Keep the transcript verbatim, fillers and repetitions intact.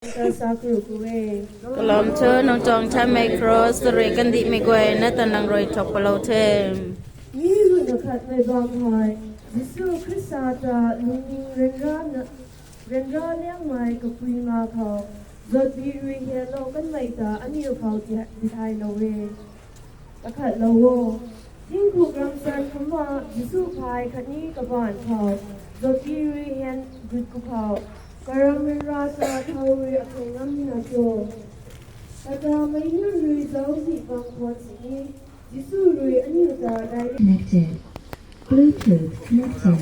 Ka sa kru kuwe. Kalam chu nang chang chamei cross, rui kandih mei guai ne ta nang rui chok palau the. Mi ru na khat mei bam hai, Jisu Krista ta lungning renra na, renra liang mai kapui ma kau, zotbi rui he lo kan mai ta, ani u kau di, di hai lo we. Kakhat lau o. Tingku gramsan kama Jisu pai kani kaban kau, zotbi rui hen gut ku kau, karam renra ta tau rui a kau ngam na cho. Kata mai nu rui zau zi bang kuan si ni, Jisu rui ani ta dai. Connected. Bluetooth connected.